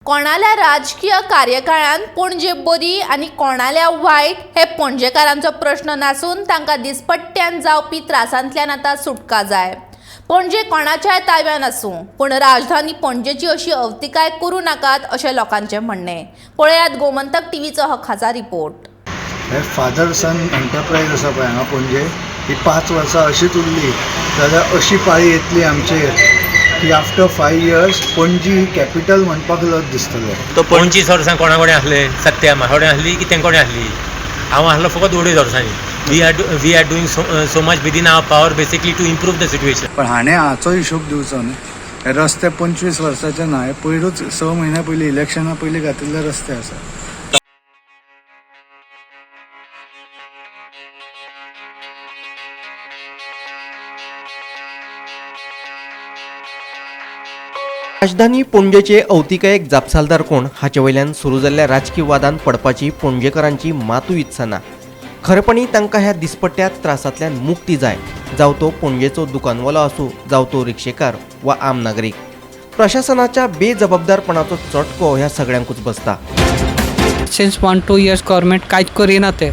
कोणाल्या राजकीय कार्यकाळान पणजे बरी आनी कोणाल्या वायट हे पणजेकारांचो प्रश्न नासून तांकां दिसपट्ट्यान जावपी त्रासांतल्यान आतां सुटका जाय. पणजे कोणाच्याय ताब्यान आसूं पूण राजधानी पणजेची अशी अवतिकाय करूं नाकात अशें लोकांचें म्हणणें. पळयात गोमंतक टीव्हीचो हो खासा रिपोर्ट. हे फादर सन एंटरप्रायज आसा पळय हांगा पणजे, ही 5 वर्सां अशीच उरली जाल्यार अशी पाळी येतली आमचेर की आफ्टर 5 इयर्स पणजी ही कॅपिटल म्हणपाक लज दिसतलें. तो 25 वर्सां कोणा कडेन आसले सत्या म्हाका कडेन आसली की तें कडेन आसली, हांव आसलो फकत 2.5 वर्सांनी. We are doing so much within our power basically to improve the situation. पण हाणें हाचो हिशोब दिवचो न्ही. हे रस्ते 25 वर्साचे ना, हे पयरूच 6 म्हयन्या पयलीं इलेक्शना पयलीं घातिल्ले रस्ते आसा. राजधानी पणजेचे अवतिकायेक जापसालदार कोण हाचे वयल्यान सुरू जाल्ल्या राजकी वादान पडपाची पणजेकारांची मातूय इत्सा ना. खरेपणी तांकां ह्या दिसपट्ट्या त्रासांतल्यान मुक्ती जाय, जावं तो पणजेचो दुकानवालो आसूं, जावं तो रिक्षेकार वा आम नागरीक. प्रशासनाच्या बेजबाबदारपणाचो चटको ह्या सगळ्यांकूच बसता. सिन्स 1-2 इयर्स गव्हर्मेंट कांयच करिना. ते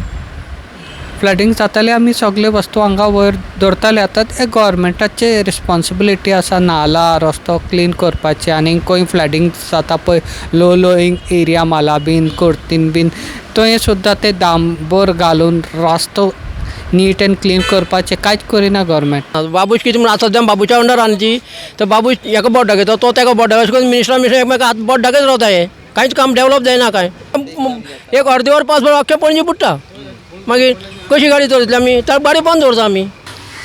फ्लडींग जाताले आमी सगळे वस्तू हांगा वयर दवरताले. आतां ते गव्हर्मेंटाचे रिस्पोन्सिबिलिटी आसा नाला रस्तो क्लीन करपाचे. आनी खंय फ्लडींग जाता पळय लो लोईंग एरिया माला बीन कोर्तीन बीन थंय सुद्दां ते डांबर घालून रस्तो नीट एंड क्लीन करपाचे कांयच करिना गव्हर्मेंट. बाबूश कितें म्हणून आतां सद्या बाबूच्या अंडर आहा ती, तर बाबूश हेका बोट दाखयता, तो तेका बोट दाखयता, अशें करून मिनिस्टर एकमेका हात बोट दाखयत रावता. हे कांयच काम डेवलप जायना. कांय एक अर्दे वर पास अख्खें पणजे बुडटा. मागीर कशी गाडी चलयतली आमी? तर गाडी बंद दवरता आमी.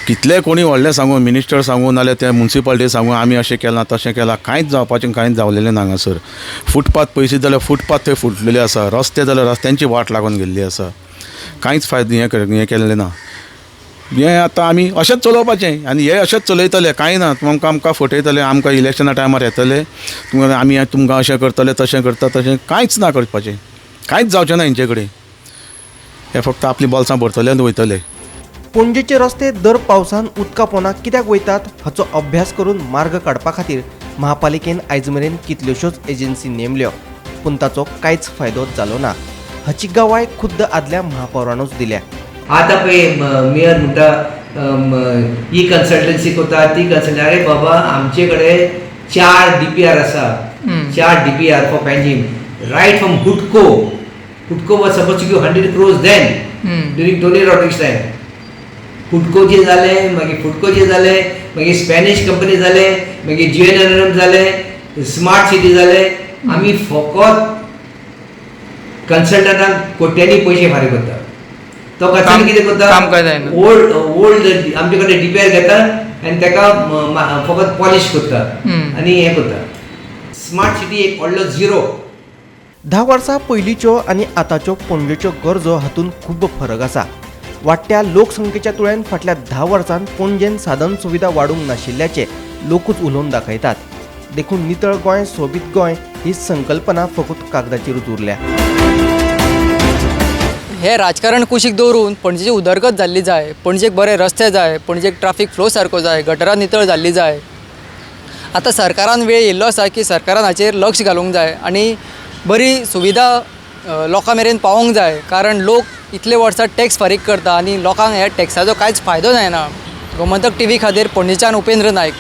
कितले कोणी व्हडलें सांगू, मिनिस्टर सांगू, नाल्यार ते मुन्सिपालिटी सांगू आमी अशें केलां तशें केलां, कांयच जावपाचें कांयच जावलेलें ना हांगासर. फुटपाथ पयशे जाल्यार फुटपाथ थंय फुटलेले आसा, रस्ते जाल्यार रस्त्यांची वाट लागून गेल्ली आसा. कांयच फायदो हें केल्लें ना. हें आतां आमी अशेंच चलोवपाचें आनी हे अशेंच चलयतले, कांय ना. तुमकां आमकां फटयतले, आमकां इलेक्शना टायमार येतले, तुमकां आमी तुमकां अशें करतले तशें करता तशें, कांयच ना करपाचें, कांयच जावचें ना हेंचे कडेन. हे फक्त आपलीं बोल्सां भरतले आनी वयतले. पणजेचे रस्ते दर पावसान उदका पोंदा कित्याक वयतात हाचो अभ्यास करून मार्ग काडपा खातीर महापालिकेन आयज मेरेन कितल्योश्योच एजन्सी नेमल्यो, पूण ताचो कांयच फायदो जालो ना. हाची गवाय खुद्द आदल्या महापौरानूच दिल्या. आतां पळय मेयर म्हणटा ही कन्सल्टन्सी करता ती कन्सल्टन्सी. अरे बाबा, आमचे कडेन 4 DPR आसा, 4 DPR for Panjim right from Hudco. Hudco was suppose to give 100 crores then during Tony Rodrigues time. हुडकोचे जाले, मागीर फुडकोचे जाले, मागीर स्पॅनिश कंपनी जाले, मागीर GNRM जाले, स्मार्ट सिटी जाले. आमी फकत कन्सल्टंटांक कोट्यांनी पयशे फारीक करता. तो कन्सल्टंट कितें करता, ओल्ड ओल्ड आमचे कडेन DPR घेता आनी ताका फकत पॉलिश करता आनी हें करता. स्मार्ट सिटी एक व्हडलो झिरो. 10 वर्सां पयलींच्यो आनी आतांच्यो पणजेच्यो गरजो हातूंत खूब फरक आसा. वाडट्या लोकसंख्येच्या तुळेन फाटल्या 10 वर्सांत पणजेन साधन सुविधा वाडूंक नाशिल्ल्याचें लोकूच उलोवन दाखयतात. देखून नितळ गोंय सोबीत गोंय ही संकल्पना फकत कागदाचेरूच उरल्या. हे राजकारण कुशीक दवरून पणजेची उदरगत जाल्ली जाय, पणजेक बरे रस्ते जाय, पणजेक ट्राफीक फ्लो सारको जाय, गटरां नितळ जाल्ली जाय. आतां सरकारान वेळ येयल्लो आसा की सरकारान हाचेर लक्ष घालूंक जाय आनी बरी सुविधा लोकां मेरेन पावोवंक जाय. कारण लोक इतले वर्सां टॅक्स फारीक करता आनी लोकांक ह्या टॅक्साचो कांयच फायदो जायना. गोमंतक टीव्ही खातीर पणजेच्यान उपेंद्र नायक.